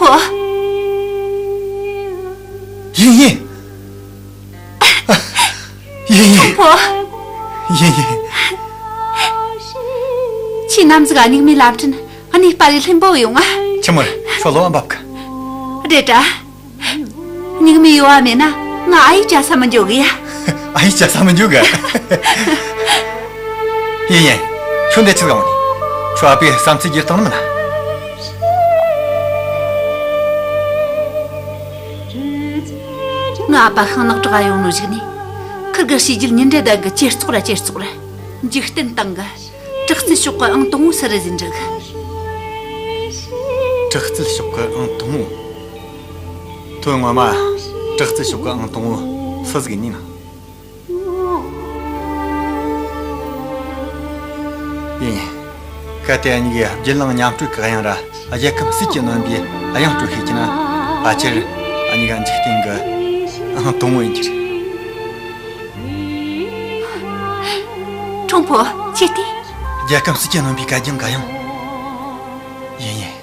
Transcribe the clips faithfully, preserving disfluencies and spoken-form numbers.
ཕོ། ཡིན་ཡིན། ཡིན་ཡིན། ཕོ། ཡིན་ཡིན། ཁྱེད་ནམ་ཟིག་ག་སྙིགས་མའི་ལམ་ཁྲིན་གནས་སྤར་རེ་ལྷུན་པོ་ཡོང་ང་། ཆི་མོ་རེད། ཤོ་ལོ་བ་འབབ་གི། རེད་དྲ། སྙིགས་མའི་ཡོལ་བ་མེད་ན་ང་ཨ་ཡེ་བྱ་ས་མི་འཇོག་གི་ཡ། ཨ་ཡེ་བྱ་ས་མི་འཇོག་གི། ཡིན་ཡིན། ཁྱོད་འདི་ཆི་ཟིག་འོང་ནི། ཁྱོད་ཨ་ཕའི་བསམ་ཚུལ་བརྗེད་བཏང་ནི་མིན་ན། ང་ཨ་ཕ་ཤིང་ནགས་བྲག་ཡོང་ནོ་ཞིག་ནས། ཁིར་གི་བྱས་རྗེས་ཉིན་རེ་ཟླ་གི་ཇེ་བཙོག་ར་ཇེ་བཙོག་ར། འཇིག་རྟེན་སྟེང་གི་དྲག་རྩལ་ཤོག་གི་ཨང་དང་བོ་སུ་རེད་ཟེར་འདྲི་གི། དྲག་རྩལ་ཤོག་གི་ཨང་དང་བོ། དོན་ངོ་མ་དྲག་རྩལ་ཤོག་གི་ཨང་དང་བོ་སུ་ཟིག་ཡིན་ནམ། ཡིན། གལ་ཏེ་འུ་གཉིས་ཀྱིས་རྒྱུན་ལམ་མཉམ་སྤྲོད་ཀྱི་དབྱངས་ར་རྒྱལ་ཁམས་ཟིལ་གྱིས་གནོན་པའི་དབྱངས་སྤྲོད་ཤེས་ཀྱི་ན། ཕལ་ཆེར་འུ་གཉིས་ཀ་འཇིག་རྟེན་གྱི་ཨང་དང་བོ་ཡིན་རྒྱུ་རེད། ཁྲུང་ཕོ། ཁྱེད་དེ། རྒྱལ་ཁམས་ཟིལ་གྱིས་གནོན་པའི་གད་རྒྱངས་ག་ཡང་། ཡིན་ཡིན།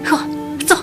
ཤོག་ཙོག་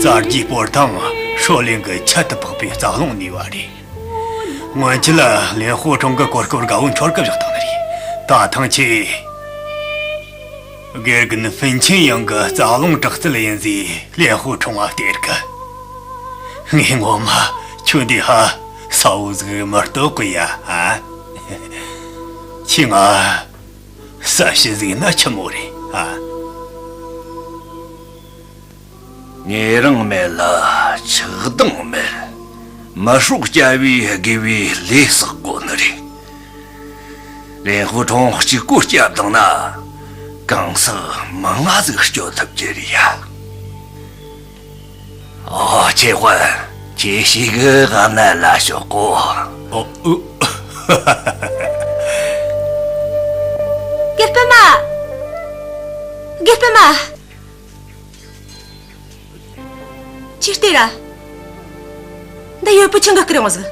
རྩྭ་རྒྱུའི་སྤོར་ཐང་ཧྲོ་ལིང་གི་ཁྱད་དུ་འཕགས་པའི་རྩ་རླུང་ནུས་པ་རེད། སྔོན་ཆད་ལ་ལེན་ཧོ་ཁྲུང་གི་གོར་གོར་དགའ་བོ་འཆོར་གི་བཞག་བཏང་ནི་རེད། ད་ཐེངས་ཁྱེད། དགེ་རྒན་ཧྥིན་ཆིན་ཡང་གི་རྩ་རླུང་དྲག་རྩལ་ཡིན་ཟེར་ལེན་ཧོ་ཁྲུང་བ་སྟེར་གི། ངས་ངོ་མ་ཁྱོད་འདི་ཧ་ས་བོ་ཟིག་མི་རྟོགས་གི་ཡ། ཨ། ཁྱེད་ང་ས་ཤི་ཟིག་ན་ཆི་མོ་རེད། ཨ། ཉེ་རིང་མེད་ལ་ཆགས་སྡང་མེད། མི་སྲོག་བསྐྱབས་པས་དགེ་བའི་ལས་བསགས་དགོས་ནི་རེད། ལེན་ཧུ་ཁྲུང་གཅིག་པོ་བསྐྱབས་བཏང་ན་གང་ཟག་མང་ང་ཟིག་སྐྱོབ་ཐུབ་ཀྱི་རེད་ཡ། ཨོ། ཆེ་ཧོན། ཁྱེད་ཞིག་གི་ག་ན་ལ་ཤོག་གོ། ཨོ། ཨུ། དགེ་སྤུན་མ། དགེ་སྤུན་མ། ཅི་སྟེ་ར། འདི་ཡོད་པོ་ཆུང་གི་སྐུ་རིང་བ་ཟིག་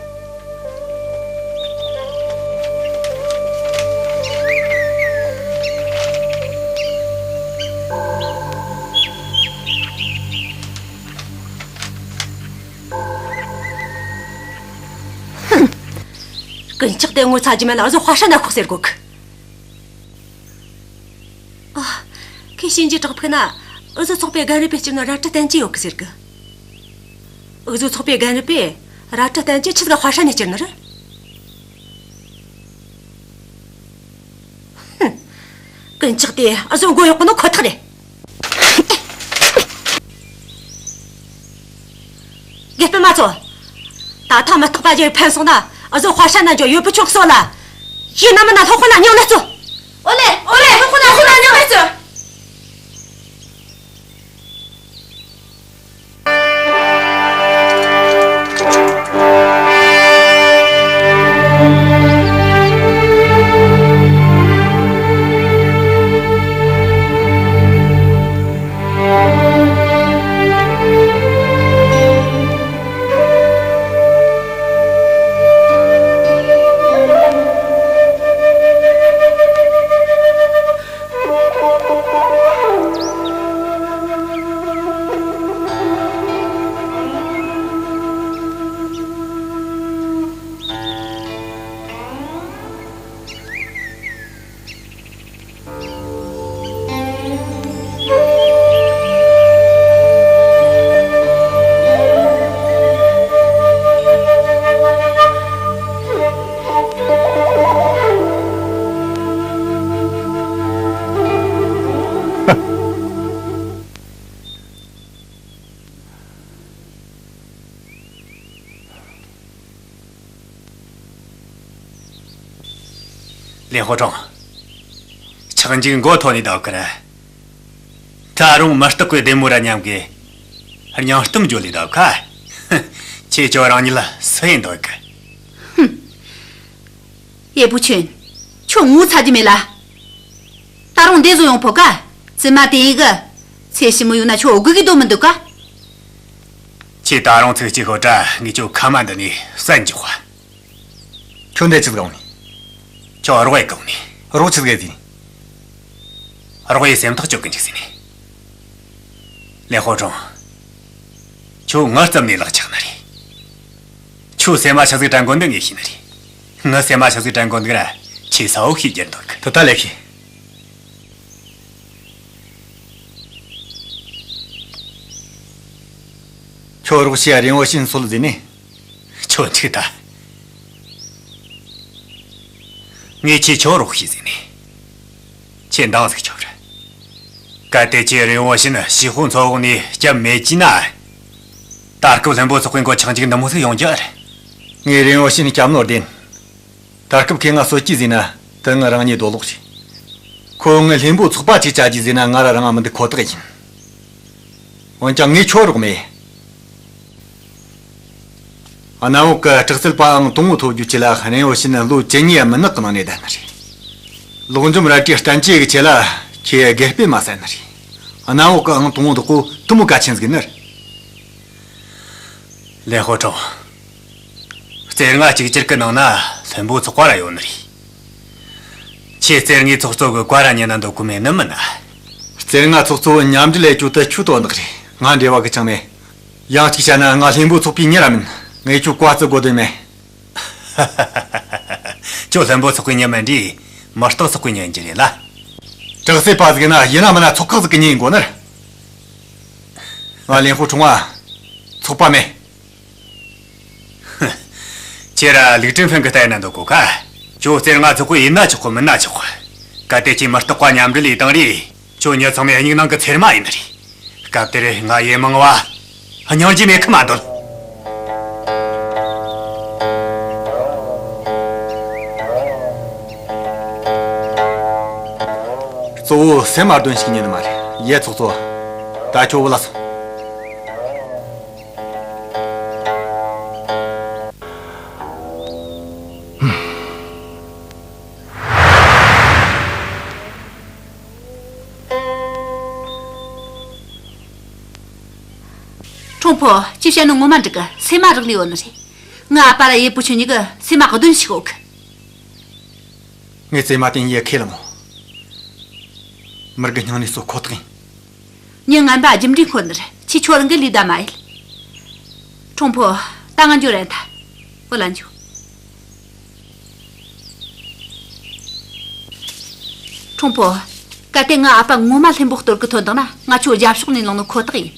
ཀུན་ལྕགས་དེ་ངོ་ཚ་རྒྱུ་མེད་ལ་བཟོ་དཔའ་ཧྲ་ན་ཁོག་ཟེར་གོ་གི། ཨ། ཁོས་བྱས་རྗེས་དྲག་ཕུག་ན་འུ་ཚོ་ཚོགས་པའི་རྒན་རབས་པས་སྤྱིར་ན་རལ་གྲི་བསྟན་བཅོས་ཡོད་གི་ཟེར་གི། འུ་ཚོ་ཚོགས་པའི་རྒན་རབས་པས་རལ་གྲི་བསྟན་བཅོས་ཆི་ཟིག་དཔའ་ཧྲ་ནས་སྤྱིར་ན་རེད། ཧུམ། ཀུན་ལྕགས་དེ་འུ་ཚོ་མགོ་གཡོག་གི་ནོ་ཁོ་ཐག་རེད། དགེ་སྤུན་མ་ཚོ། ད་ཐེངས་མི་རྟག་པ་ཅིག་ཕན་སོང་ན་འུ་ཚོ་དཔའ་ཧྲ་ན་འཇོག་ཡོད་པོ་ཆུང་གསོ་ལ། ཡིན་ན་མིན་ན་སློབ་དཔོན་ན་སྙིང་ནད་བཙོ། ཨོ་ལེ། ཨོ་ལེ། སློབ་དཔོན་ན་སློབ་དཔོན་ན་སྙིང་ནད་བཙོ། ལེན་ཧོ་ཀྲང་། ཆག་འཇིག་མགོ་ཐོན་ནས་བསྡད་གི་ར། ད་རུང་མི་རྟག་པའི་བདེ་མོ་ར་མཉམ་གི་སྙིང་གཏམ་བརྗོད་ལས་བསྡད་ག། ཁྱེད་ཁྱོད་རང་ཉིད་ལ་སུ་ཡིན་འདོད་གི། ཧུམ། ཡེ་པུ་ཆུན། ཁྱོད་ངོ་ཚ་རྒྱུ་མེད་ལ། ད་རུང་འདི་བཟོ་ཡོང་ཕོད་ཀ། ཙི་མ་དེ་ཡི་གི། ཚེ་ཕྱི་མོ་ཡོད་ན་ཁྱོད་དགོས་གི་དོ་མི་འདུག་ག། ཁྱེད་ད་རུང་ཚིག་གཅིག་ཤོད་དྲ་ངས་ཁྱོད་ཁ་མ་འདི་ནས་བསད་འཇོག་ག། ཁྱོད་འདི་ཅི་ཟིག་འོང་ནི། ཁྱོད་རོགས་ཡེ་གོང་ནི། རོགས་ཆི་ཟིག་ཡེ་ཟིན། རོགས་ཡེ་སེམས་ཐག་གཅོད་གི་འཇུག་ཟིན་ནི། ལེན་ཧོ་ཀྲང་། ཁྱོད་ངའི་རྩིབ་ནས་ལག་ཆགས་ནི་རེད། ཁྱོད་སེམས་མ་ཆགས་ཟིག་དྲན་གོ་འདུག་ངས་ཤེས་ནི་རེད། ངའི་སེམས་མ་ཆགས་ཟིག་དྲན་གོ་འདུག་ར་ཁྱེད་ས་འོག་ཤེས་རྒྱུ་འདུག་གི། དེ་ད་ལས་ཤེས། ཁྱོད་རོགས་ཤེས་རིན་བོ་ཤིན་སོལ་ཟིན་ནི། ཁྱོད་འཆུག་ད། ངས་ཁྱེད་ཁྱོད་རོགས་ཤེས་ཟིན་ནས། ཁྱེད་འདང་ཟིག་ཆོག་རེད། གལ་ཏེ་ཁྱེད་རིན་བོ་ཤིན་ཞི་ཧུང་མཚོ་འོག་ནས་སྐྱབས་མེད་ཀྱིས་ན། ད་སྐབས་ལྷུན་པོ་ཚོགས་པའི་མགོ་ཆག་འཇིག་འདི་མོ་ཟིག་ཡོང་རྒྱུ་རེད། ངས་རིན་བོ་ཤིན་སྐྱབས་ནོར་བདེན། ད་སྐབས་ཁྱེད་ང་གསོད་ཀྱིས་ཟིན་ན་དེ་ང་རང་ཉིད་རྡོ་ལོག་བྱེད། ཁོ་ངའི་ལྷུན་པོ་ཚོགས་པ་ཅིག་བཅའ་རྒྱུ་ཟིན་ན་ང་ར་རང་ང་མི་འདུག་ཁོ་ཐག་ཡིན། འོན་ཀྱང་ངས་ཁྱོད་རོགས་མེད། གནམ་འོག་གི་དྲག་རྩལ་པ་ཨང་དང་པོ་ཐོབ་རྒྱུ་ཆེད་ལ་རིན་བོ་ཤིན་ལོ་བཅུ་གཉིས་མུན་ནག་གི་ནང་ནས་བསྡད་ནི་རེད། ལོག་འཇོམས་རལ་གྲིའི་བསྟན་བཅོས་ཀྱི་ཆེད་ལ་ཁྱེད་དགེ་སྤེལ་མ་ཟད་ནི་རེད། གནམ་འོག་གི་ཨང་དང་པོ་འདི་ཀོ་དུ་མོ་གལ་ཆེན་ཟིག་ནི་རེད། ལེན་ཧོ་ཀྲང་། རྩེ་ལྔ་གཅིག་གྱུར་གྱི་ནང་ན་ལྷུན་པོ་ཚོགས་པ་ར་ཡོད་ནི་རེད། ཁྱེད་རྩེ་ལྔའི་ཚོགས་གཙོ་གི་བཀའ་ར་ཉན་ན་འདོད་གོ་མེད་ནི་མིན་ན། རྩེ་ལྔ་ཚོགས་གཙོ་མཉམ་འབྲེལ་ལས་ཁྱོད་དུ་ཆུ་དོན་དག་རེད། ང་འབྲེལ་བ་གི་ཅང་མེད། ཡང་གཅིག་བཤད་ན་ང་ལྷུན་པོ་ཚོགས་པའི་མྱི་ར་མིན། ངས་ཁྱོད་བཀའ་བརྩི་དགོས་དོན་མེད། ཁྱོད་ལྷུན་པོ་ཚོགས་པའི་མྱི་མིན་དྲིས་མི་རྟག་ཚོགས་པའི་མྱི་ཡིན་གྱི་རེད་ལ། དྲག་རྩལ་པ་ཟིག་ཡིན་ན་ཡིན་ན་མིན་ན་ཚོགས་ཁག་ཟིག་གི་མྱི་ཡིན་དགོས་ནི། ང་ལེན་ཧོ་ཁྲུང་བ། ཚོགས་པ་མེད། ཁྱེད་ར་ལིག་ཀྲིན་ཧྥན་གི་ལྟ་ཡིན་ན་འདོད་གོ་ཁ། ཁྱོད་རྩེ་ལྔ་ཚོགས་པའི་ཡིན་ན་ཆོག་གོ་མིན་ན་ཆོག་གོ། གལ་ཏེ་ཁྱེད་མི་རྟག་པ་མཉམ་འབྲེལ་ཡིན་དང་རེད། ཁྱོད་མྱི་ཚང་མའི་སྙིང་ནང་གི་ཚེར་མ་ཡིན་ནི་རེད། སྐབས་དེར་ང་ཡེ་མང་བ་སྙིང་རྗེ་མེད་ཁི་མ་འདོད། གཙོ་བོ་སེམས་མ་དོན་ཞིག་ཉན་ནི་མ་རེད། ཡེ་ཚོགས་གཙོ། ད་ཁྱོད་བུ་ལ་སོང་། ཁྲུང་ཕོ། ཅི་བཤད་ནོ་ངོ་མ་འགྲིག་གི། སེམས་མ་རག་ལས་ཡོད་ནི་རེད། ངའི་ཨ་ཕ་ར་ཡེ་བུ་ཆུན་གཉིས་ཀྱི་སེམས་མ་གདོན་ཞིག་ཡོད་གི། ངའི་བརྩེ་མ་བསྟེན་ཡེ་ཁས་ལ་མོ། མི་རྒ་སྙིང་ནས་གསོ་ཁོ་ཐག་ཡིན། མྱི་ངན་པ་རྒྱུ་འབྲས་འཁོར་ནི་རེད། ཁྱེད་ཁྱོད་རང་གི་ལས་ད་མ་ཡེད། ཁྲུང་ཕོ། ད་ང་འགྱོ་རན་ཐལ། འོ་ལ་འགྱོ། ཁྲུང་ཕོ། གལ་ཏེ་ངའི་ཨ་ཕ་ངོ་མ་ལྷུན་པོ་གཏོར་གི་ཐོན་དང་ན་ང་ཁྱོད་རྒྱབ་ཕྱོགས་ནས་ལངས་ནོ་ཁོ་ཐག་ཡིན།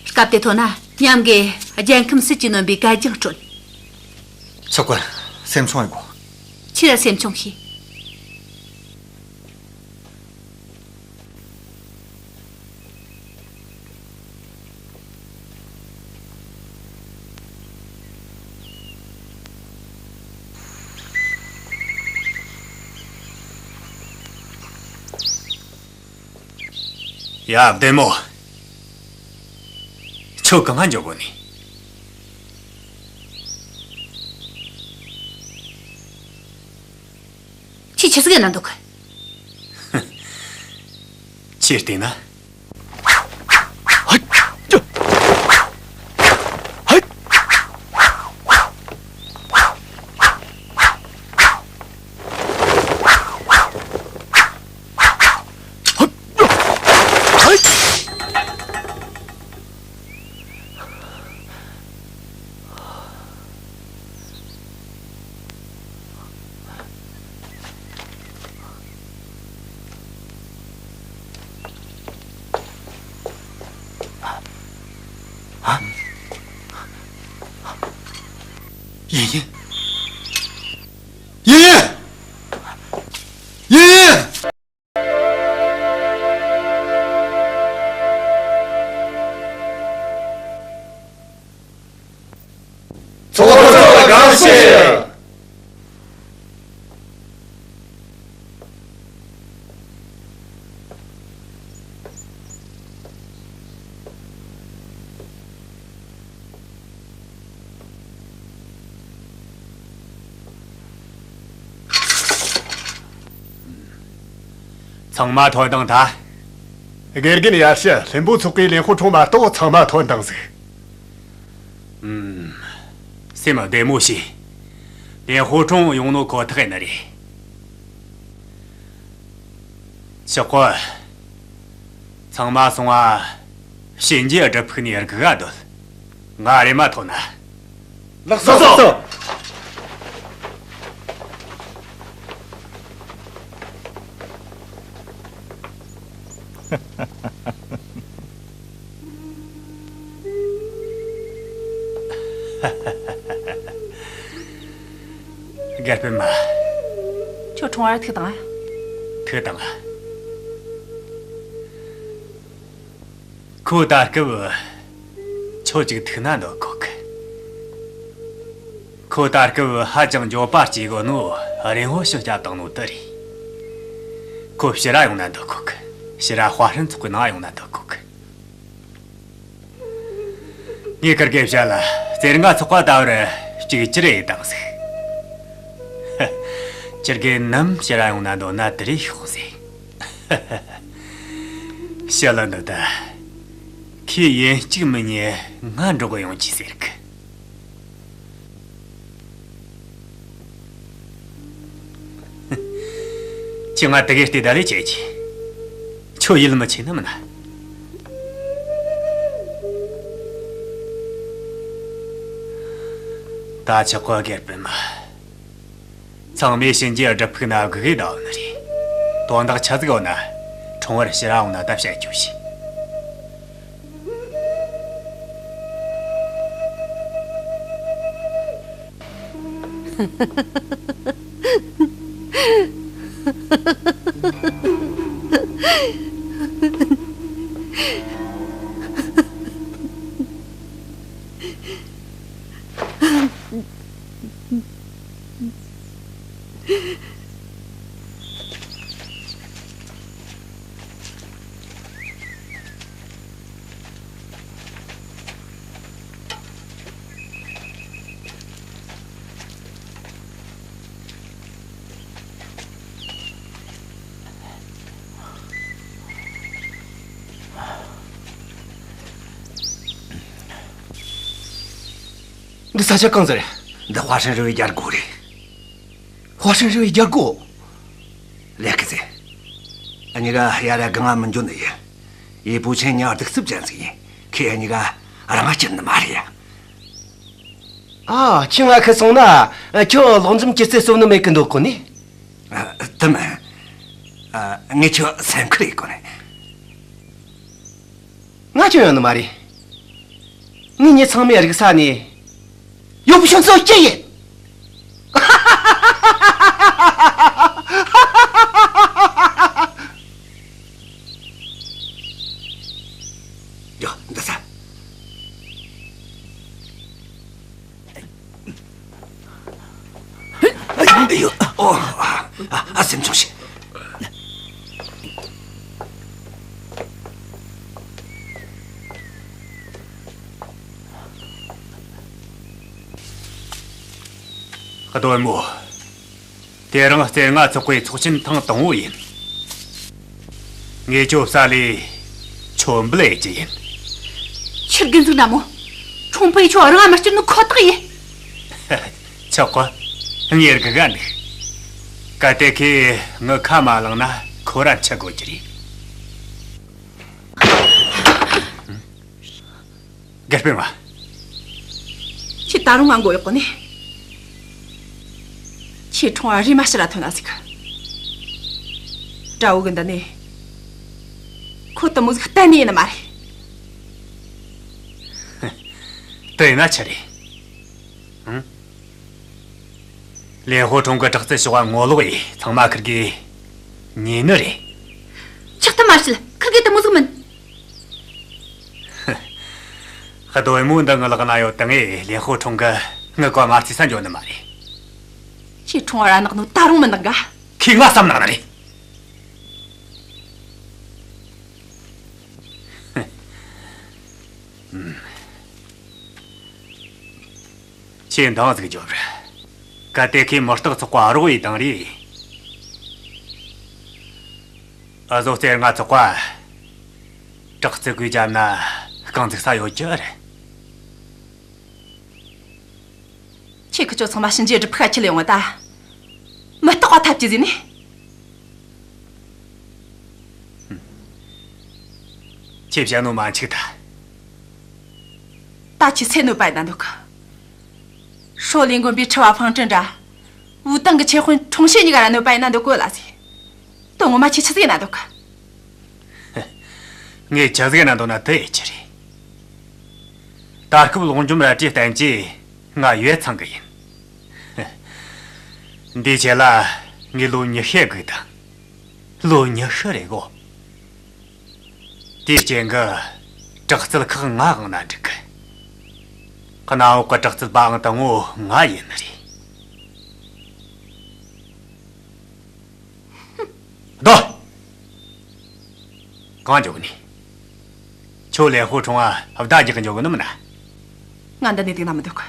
སྐབས་དེ་ཐོན་ན་མཉམ་གི་རྒྱལ་ཁམས་ཟིལ་གྱིས་གནོན་པའི་གད་རྒྱངས་སྤྲོད། ཆོག་གི། སེམས་ཆུང་ཡེ་གོ། ཁྱེད་ར་སེམས་ཆུང་ཤིག། ཡ། བདེ་མོ། ཁྱོད་གང་ང་འཇོག་གོ་ནི། ཁྱེད་ཆི་ཟིག་ཡིན་ན་འདུག་གི། ཁྱེད་བལྟས་ན། ཡིན་ཡིན། ཡིན་ཡིན། ཡིན་ཡིན། ཚོགས་གཙོ་དགའ་བསུ་ཞུ། ཚང་མ་ཐོན་དང་ད། དགེ་རྒན་ཡར་ཞུ། ལྷུན་པོ་ཚོགས་པའི་ལེན་ཧོ་ཁྲོང་མ་གཏོགས་ཚང་མ་ཐོན་དང་ཟིག་ཨུམ། སེམས་བདེ་མོ་བྱོས། ལེན་ཧོ་ཁྲོང་ཡོང་ནོ་ཁོ་ཐག་ཡིན་ནི་རེད། ཆོག་གོ། ཚང་མ་སོང་ང་། གཤིན་རྗེའི་སྒྲུབ་ཕུག་ནས་སྒུག་ག་སྡོད། ང་རེམ་མ་ཐོན་ན། ལགས་སོ། ལགས་སོ། དགེ་སྤུན་མ། ཁྱོད་ཁྲོང་བར་ཐུག་དང་ཨ། ཐུག་དང་ཨ། ཁོ་ད་སྐབས་ཁྱོད་ཅིག་ཐུག་ན་འདོད་གོ་གི། ཁོ་ད་སྐབས་ཧ་ཅང་འགྱོད་པ་སྐྱེ་གོ་ནོ་རིན་བོ་ཞིང་སྐྱབས་བཏང་ནོ་དེ་རེད། ཁོ་ཕྱིར་ར་ཡོང་ན་འདོད་གོ་གི། ཕྱིར་ར་ཧྭ་ཧྲན་ཚོགས་པའི་ནང་ཡོང་ན་འདོད་གོ་གི། ངས་ཁིར་གེ་བཤད་ལ་རྩེ་ལྔ་ཚོགས་པ་ད་བར་གཅིག་གྱུར་ཡེད་དང་ཟིག་ཁྱེད་རྒན་ནམ་ཕྱིར་ར་ཡོང་ན་འདོད་ན་དེ་རེད་ཤོག་ཟེར། བཤད་ལ་འདི་ད། ཁོས་ཡིན་གཅིག་མིན་གཉིས་ང་འགྲོགས་གི་ཡོང་གི་ཟེར་གི། ཁྱོས་ང་དེ་གའི་ལྟོས་ད་ལས་བྱེད་ཀྱི། ཁྱོད་ཡིད་མི་ཆེས་ནི་མིན་ན། ད་ཆོག་གོ་དགེ་སྤུན་མ། ཚང་མས་གཤིན་རྗེའི་སྒྲུབ་ཕུག་ན་སྒུག་གི་བསྡད་ནི་རེད། དོན་དག་ཆི་ཟིག་ཡོད་ན་ཁྲོང་བར་ཕྱིར་ར་འོང་ན་ད་བཤད་རྒྱུ་བྱོས། འདི་ས་ཆ་གང་ཟིག་རེད། འདི་ཧྭ་ཧྲན་རི་བོའི་རྒྱལ་སྒོ་རེད། ཧྭ་ཧྲན་རི་བོའི་རྒྱལ་སྒོ། ལེགས་གི་ཟེ། ཨ་ནི་ག་ཡ་ར་གང་ང་མི་འཇོན་ནི་ཡིན། ཡེ་པུ་ཆེན་ཉག་གདུག་རྩུབ་ཅན་ཟིག་ཡིན། ཁྱེད་ཨ་ནི་ག་རང་ང་སྐྱིད་ནི་མ་རེད་ཡ། ཨ། ཁྱོས་ང་ཁ་སོང་ན་ཁྱོད་ལོག་འཇོམས་སྐྱེ་རྩིས་སོབ་ནི་མེད་གི་འདོད་གོ་ནི། ཨ། དེ་མིན། ཨ། ངས་ཁྱོད་སེམས་ཁུར་ཡེད་གོ་ནི། ང་ཁྱོད་ཡོང་ནི་མ་རེད། ངས་མྱི་ཚང་མའི་རིག་ས་ནས་ཡོ་བུ་ཤོན་ཚོ་སྐྱེ་ཡིན། ཡོ། འདི་ས། ཨ། ཨ། སེམས་ཆུང་བྱོས། ཨ། སྡོད་མོ། དེ་རིང་རྩེ་ལྔ་ཚོགས་པའི་ཚོགས་ཆེན་ཐེངས་དང་པོ་ཡིན། ངས་ཁྱོད་ས་ལས་མཆོད་འབུལ་ཡེད་རྒྱུ་ཡིན། ཁྱི་རྒན་ཟིག་ན་མོ། ཁྲོང་པོས་ཁྱོད་རང་མི་སྐྱུར་ནི་ཁོ་ཐག་ཡིན། ཆོག་གོ། ངས་སྒུག་ག་འདུག་གལ་ཏེ་ཁོས་ངའི་ཁ་མ་བླངས་ན་ཁོ་ར་འཆི་དགོས་རྒྱུ་རེད། དགེ་སྤུན་མ། ཁྱོས་ད་རུང་ང་མགོ་གཡོག་གོ་ནི། ཁྱོས་ཁྲོང་བ་རེམ་མ་ཕྱིར་ར་ཐོན་ན་ཟིག་དགྲ་བོ་གི་འདི་ནས་ཁོ་དེ་མོ་ཟིག་གཏན་ནས་ཡིན་ནི་མ་རེད། དེ་ཡིན་ན་ཆི་རེད། ཨང་། ལེན་ཧོ་ཁྲོང་གི་དྲག་རྩལ་ཕྱོགས་ངོ་ལོག་ཡིན། ཚང་མ་ཁིར་གིས་ཉན་ནི་རེད། ཆག་ཐུབ་མ་བྱེད། ཁིར་གིས་དེ་མོ་ཟིག་མིན། ཧ། སྡོད་མོ་འདི་ངའི་ལག་ན་ཡོད་དང་ངས་ལེན་ཧོ་ཁྲོང་གི་ངའི་བཀའ་མ་བརྩིས་ས་འཇོག་ནི་མ་རེད། ཁྱོས་ཁྲོང་བ་ར་ནག་ནོ་ད་རུང་མི་འདང་ག་ཁོས་ང་བསམ་ནག་ནི་རེད། ཁྱོས་འདང་ཟིག་རྒྱོབ་ར། གལ་ཏེ་ཁོས་མི་རྟག་ཚོགས་པ་རོགས་ཡེད་དང་རེད། ཨ་ཟོ་རྩེ་ལྔ་ཚོགས་པ་དྲག་རྩལ་གོས་བརྒྱབ་ན་རྐང་འཛུགས་ས་ཡོད་རྒྱུ་རེད། ཁྱེད་ཁི་ཆོ་ཚང་མ་གཤིན་རྗེའི་སྒྲུབ་ཕུག་ག་ཁྲིད་ལས་འོང་ད། མི་རྟག་པ་ཐབས་ཀྱིས་ཟིན་ནས། ཁྱེད་བཤད་ནོ་མ་འཆུག་ད། ད་ཁྱེད་སེ་གནོད་པ་ཡིན་ན་འདུག་གི། ཧྲོ་ལིང་དགོན་པའི་ཁྲི་བ་ཕང་ཀྲིན་འདྲ། ཝུའུ་ཏང་གི་ཆེ་དཔོན་ཁྲོང་ཤེས་གཉིས་ཀ་ར་གནོད་པ་ཡིན་ན་འདུག་གོ་ལ་ཟེ། དོན་ངོ་མ་ཁྱེད་ཆི་ཟིག་ཡིན་ན་འདུག་གི། ངས་ཆི་ཟིག་ཡིན་ན་འདུག་ན་དེ་ཡེ་ཆི་རེད། ད་སྐབས་ལོག་འཇོམས་རལ་གྲིའི་བསྟན་བཅོས་ང་ཡོད་ཚང་གི་ཡིན། འདིའི་ཆེད་ལ་ངས་ལོ་ཉི་ཤུ་སྒུག་དང་། ལོ་ཉི་ཤུ་རེ་གོ། དེའི་རྐྱེན་གྱིས་དྲག་རྩལ་ཁག་ང་འོང་ན་འགྲིག་གི། གནམ་འོག་གི་དྲག་རྩལ་པའང་དང་བོ་ང་ཡིན་ནི་རེད། སྡོད། གང་འཇོག་ནི། ཁྱོད་ལེན་ཧོ་ཁྲོང་ང་བརྡ་རྒྱག་གི་འཇོག་གི་ནི་མིན་ན། ང་འདི་ནས་འདུག་ན་མི་འདུག་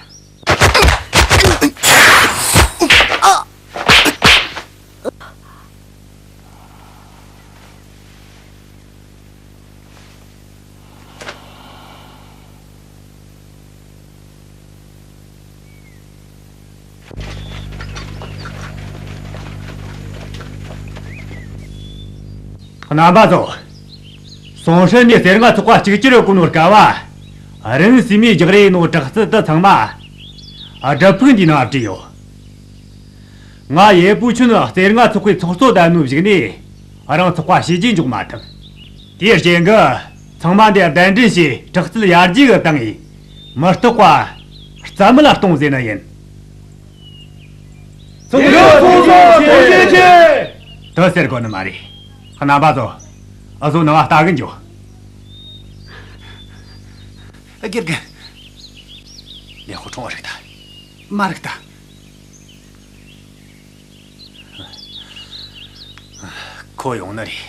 རྣམ་པ་ཚོ། སུང་ཧྲན་ནས་གསེར་རྔ་ཚོགས་པ་གཅིག་གྱུར་ཡོད་གོ་ནོ་སྐབས་བ། རིན་སི་མིའི་རྒྱག་རེས་ནོ་དྲག་རྩལ་དུ་ཚང་མ། སྒྲུབ་ཕུག་འདི་ནང་བྲིས་ཡོད། ང་ཡེ་པུ་ཆུན་གསེར་རྔ་ཚོགས་པའི་ཚོགས་གཙོ་དང་ནུབ་བཞུགས་ནས་རང་ཚོགས་པ་བྱས་རྗེས་འཇོག་མ་ཐུབ། དེའི་རྐྱེན་གྱིས་ཚང་མ་འདིར་གདན་འདྲེན་བྱས་དྲག་རྩལ་ཡར་རྒྱས་ཀྱི་བཏང་ངས་མི་རྟག་པ་རྩ་མེད་ལ་གཏོང་ཟེར་ནི་ཡིན། ཚོགས་གཙོ་ཚོགས་གཙོ་ཐུགས་རྗེ་ཆེ། དེ་ཟེར་དགོས་ནི་མ་རེད། རྣམ་པ་ཚོ། ཨ་ཟོ་ནང་ལྟ་གི་འཇོག་དགེ་རྒན། ལེན་ཧོ་ཁྲོང་རིག་ད། མ་རིག་ད། ཁོ་ཡོང་ནི་རེད།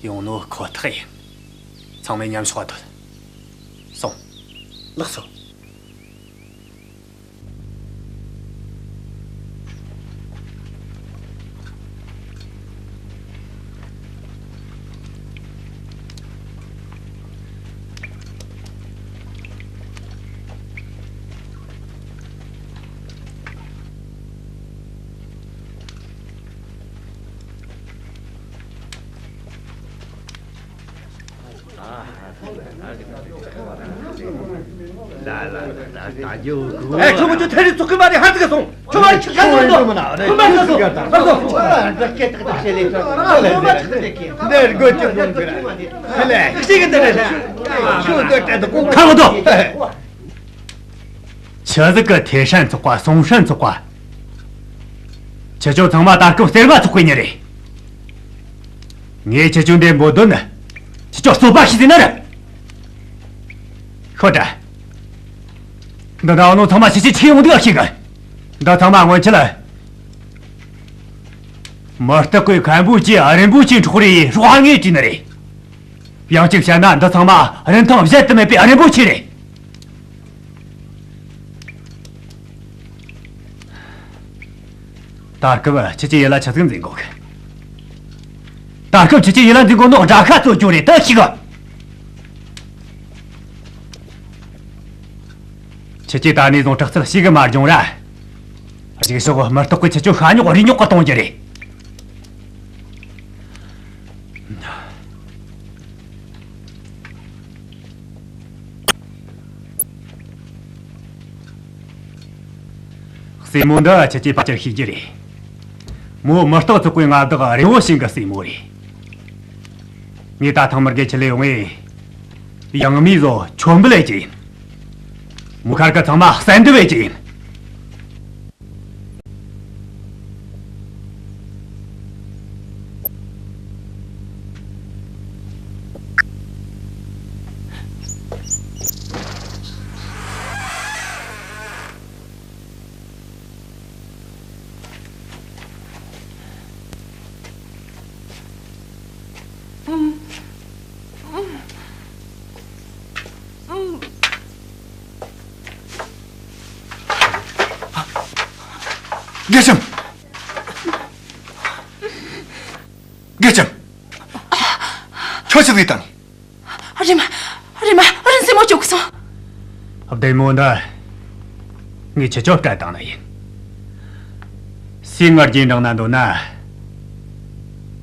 ཡོང་ནོ་ཁོ་ཐག་ཡིན། ཚང་མས་མཉམ་ཞོགས་སྡོད། སོང་། ལགས་སོ། ཨེ། ཁྱོད་མི་ཚོ་ཐད་རི་ཚོགས་ཀྱི་མ་རེད། ཧ་ཙི་ག་སོང་། ཁྱོད་མ་ཁྱི་ཁ་སོང་དོ། ཁོ་མ་ཁ་སོང་། ཁ་སོང་། ཁོ་མ་ཁྱི་ཁ་སོང་། ཁོ་མ་ཁྱི་ཁ་སོང་། འདི་སྒོ་ཅི་ཡོང་གི་རེད། ཁ་ལས་ཤིག་གི་འདི་རེད། ཁྱོད་འདི་དྲན་དུ་ཁོ་ཁ་མི་ཐོག་ཆི་ཟིག་གི་ཐེ་ཧྲན་ཚོགས་པ་སུང་ཧྲན་ཚོགས་པ། ཁྱེད་ཚོ་ཚང་མ་ད་སྐབས་གསེར་མ་ཚོགས་པའི་མྱི་རེད། ངས་ཁྱེད་ཚོ་འདི་འབོད་དོན་ནི། ཁྱེད་ཚོ་རྩོད་པ་ཞིག་ཟིན་ན་རེད། ཤོད་དྲ། འདི་ནང་ནོ་ཚང་མ་ཤི་ཤི་ཆི་ཡོང་འདུག་ཤི་གི། འདི་ཚང་མ་སྔོན་ཆད་ལ། མི་རྟག་པའི་མཁན་པོ་ཆེ་ཨ་རིན་པོ་ཆེ་འཕྲོག་རེས་སྲོག་ཧ་ངེས་བྲིས་ནི་རེད། ཡང་གཅིག་བཤད་ན་འདི་ཚང་མ་རིན་ཐང་གཞལ་དུ་མེད་པའི་ཨ་རིན་པོ་ཆེ་རེད། ད་སྐབས་ཁྱེད་ཀྱི་ཡིད་ལ་ཆི་ཟིག་འཛིན་གོ་གི། ད་སྐབས་ཁྱེད་ཀྱི་ཡིད་ལ་འཛིན་གོ་ནོ་དགྲ་ཤ་གཙོ་སྐྱོ་རེད་ད་ཤི་གི། ཁྱེད་ཀྱིས་ད་ནས་བཟུང་དྲག་རྩལ་ཞིག་གི་མ་སྦྱོང་ར། གཞུག་ཕྱོགས་མི་རྟག་པའི་ཁྱེད་ཚོ་ཤ་ཉོག་རི་ཉོག་གི་གཏོང་རྒྱུ་རེད། སྲས་མོ་འདི་ཁྱེད་ཀྱིས་ཕལ་ཆེར་ཤེས་ཀྱི་རེད། མོ་མི་རྟག་ཚོགས་པའི་མངའ་བདག་རི་བོ་ཞིང་གི་སྲས་མོ་རེད། ངས་ད་ཐེངས་མི་དགེ་ཁྲིད་ལས་ཡོང་ངས། ཡང་མིའི་བཟོ་མཆོད་འབུལ་ལས་ཀྱི་ཡིན། མོ་ཁར་ཀ་ཚང་མ་གསལ་འདེབས་ལས་ཀྱི་ཡིན། དགེ་ལྕམ། དགེ་ལྕམ། ཅི་བྱས་བཏང་ནི། རེམ་མ། རེམ་མ། རིན་སྲས་མོ་སྐྱོབ་གི་སོང་། བདེ་མོ་འདི། ངས་ཁྱེད་ཆོ་སྤྲད་བཏང་ནི་ཡིན། སུས་ང་རྒྱན་འདྲེན་ན་འདོད་ན།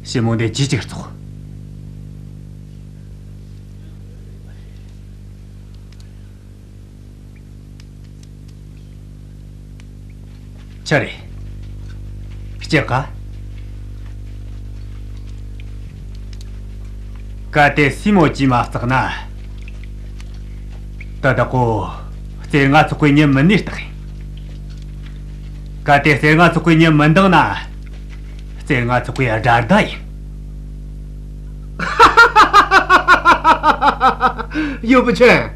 ཞི་མོ་འདི་ཅི་ཅིག་བཙོག། ཆི་རེད། སྐྱག་ག་གལ་ཏེ་སྲས་མོ་གྱིས་མ་བརྩེགས་ན། ད་བདག་པོ་རྩེ་ལྔ་ཚོགས་པའི་མྱི་མིན་ནི་རྟགས་ཡིན། གལ་ཏེ་རྩེ་ལྔ་ཚོགས་པའི་མྱི་མི་འདང་ན། རྩེ་ལྔ་ཚོགས་པའི་དགྲ་ཟླ་ཡིན། ཡུ་བུ་ཆུན།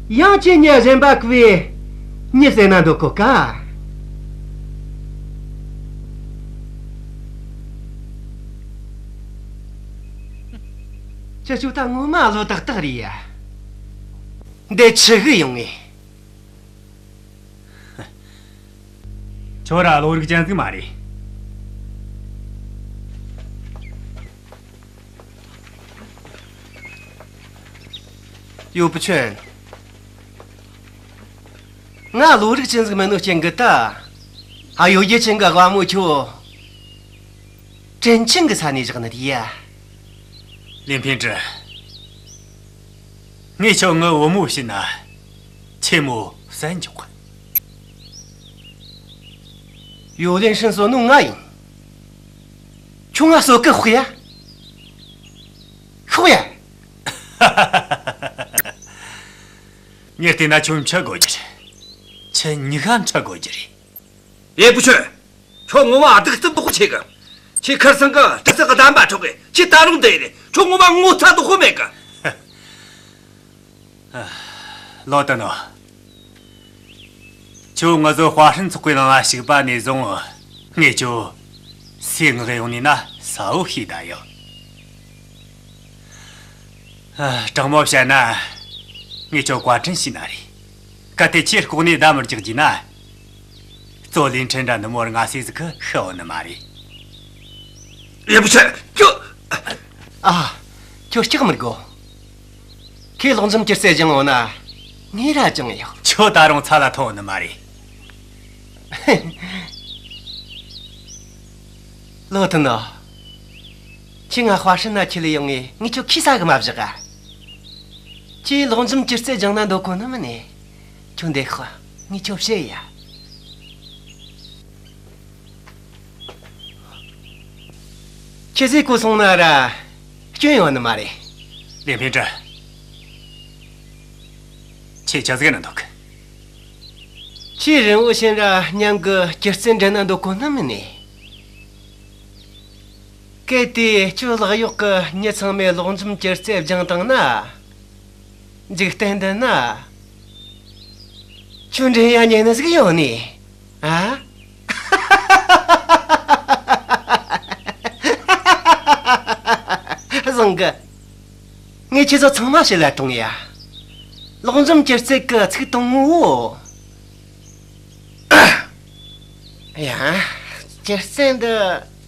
ཡང་ཁྱེད་གཉིས་གཞན་པ་གི་བའི་མྱི་བསད་ན་འདོད་གོ་ག། ཁྱེད་ཆོ་ད་ངོ་མ་བློ་ཏག་ཏག་རེད་ཡ། འདི་ཆི་གི་ཡོང་ངེ། ཁྱོད་ར་བློ་རིག་ཅན་ཟིག་མ་རེད། ཡུ་བུ་ཆུན། ང་བློ་རིག་ཅན་ཟིག་མིན་ནོ་རྐྱེན་གི་ད། ཨ་ཡོ་ཡེ་ཆེན་གི་དབའ་མོ་ཁྱོད། དྲིན་ཆེན་གི་ས་ནས་བཞག་ནི་རེད་ཡ། ལིན་ཕིན་ཀྲི། ངས་ཁྱོད་ངའི་བུ་མོ་བྱིན་ན་ཆེན་མོ་བསད་འཇོག་གི། ཡོ་ལིན་ཧྲིན་གསོད་ནོ་ང་ཡིན། ཁྱོད་ང་གསོད་གི་ཤོག་ཡ། ཤོག་ཡ། ངས་བལྟས་ན་ཁྱོད་འཆི་དགོས་རྒྱུ་རེད། ཁྱེད་གཉིས་ཀ་འཆི་དགོས་རྒྱུ་རེད། ཡེ་བུ་ཆུན། ཁྱོད་ངོ་མ་གདུག་རྩུབ་མདོག་ཆེ་གི། ཁྱེད་ཁར་སང་གི་དྲི་ཟ་གི་གདམས་པ་འཕྲོག་གི། ཁྱེད་ད་རུང་འདི་ཡིན། ཁྱོད་ངོ་མ་ངོ་ཚ་དོག་པོ་མེད་གི། ལོ་ཏི་ནོ། ཁྱོད་ང་ཚོ་ཧྭ་ཧྲན་ཚོགས་པའི་ནང་ལ་ཞུགས་པ་ནས་བཟུང་ངས་ཁྱོད་སུས་མངགས་ཡོང་ནས་ན་གསལ་བོ་ཤེས་བསྡད་ཡོད། ཨ། དྲང་མོ་བཤད་ན། ངས་ཁྱོད་བཀའ་དྲིན་ཞུས་ན་རེད། གལ་ཏེ་ཁྱེད་ལྐོག་ནས་བརྡ་མི་རྒྱག་རྒྱུ་ན། གཙོ་ལིན་ཁྲིན་འདྲ་ནུ་མོར་ང་སུས་ཟིག་གིས་ཤི་འོང་ནི་མ་རེད། ཡེ་བུ་ཆུན། ཁྱོད། ཨ། ཁྱོད་སྐྲག་མི་དགོས། ཁོས་ལོག་འཇོམས་སྐྱུར་རྩི་སྦྱངས་འོང་ན་ངས་ར་སྦྱང་ཡོད། ཁྱོད་ད་རུང་ཚ་ལ་ཐོན་ནི་མ་རེད། ལོ་ཐུན་ནོ། ཁྱེད་ང་ཧྭ་ཧྲན་ན་ཁྲིད་ལས་ཡོང་ངས་ངས་ཁྱོད་ཁྱི་ཟ་གི་མ་བཞག་ག། ཁྱེད་ལོག་འཇོམས་སྐྱུར་རྩི་སྦྱང་ན་འདོད་གོ་ནི་མིན་ནས། ཁྱོད་འདི་ཤོག། ངས་ཁྱོད་བཤད་ཡ། ཁྱེད་ཟས་གོ་སོང་ན་ར་སྐྱོན་ཡོང་ནི་མ་རེད། ལིན་ཕིན་ཀྲི། ཁྱེད་ཆ་ཟིག་ན་འདུག། ཁྱེད་རིན་བོ་ཤིན་ར་མཉམ་གི་སྐྱུར་རྩི་འདྲེན་ན་འདོད་གོ་ནི་མིན་ནས། གལ་ཏེ་ཁྱོད་ལག་གཡོག་གི་མྱི་ཚང་མས་ལོག་འཇོམས་སྐྱུར་རྩི་སྦྱངས་བཏང་ན། འཇིག་རྟེན་འདི་ན། ཁྱོད་འདྲེན་ཡ་ཉན་ནི་ཟིག་ཡོང་ནི། ཨ། བཟང་གི། ངས་ཁྱེད་ཚོ་ཚང་མ་ཕྱི་ལ་གཏོང་ཡ། ལོག་འཇོམས་སྐྱུར་རྩི་གི་ཚིག་དང་ངོ་བོ། ཡ། སྐྱུར་རྩི་འདི་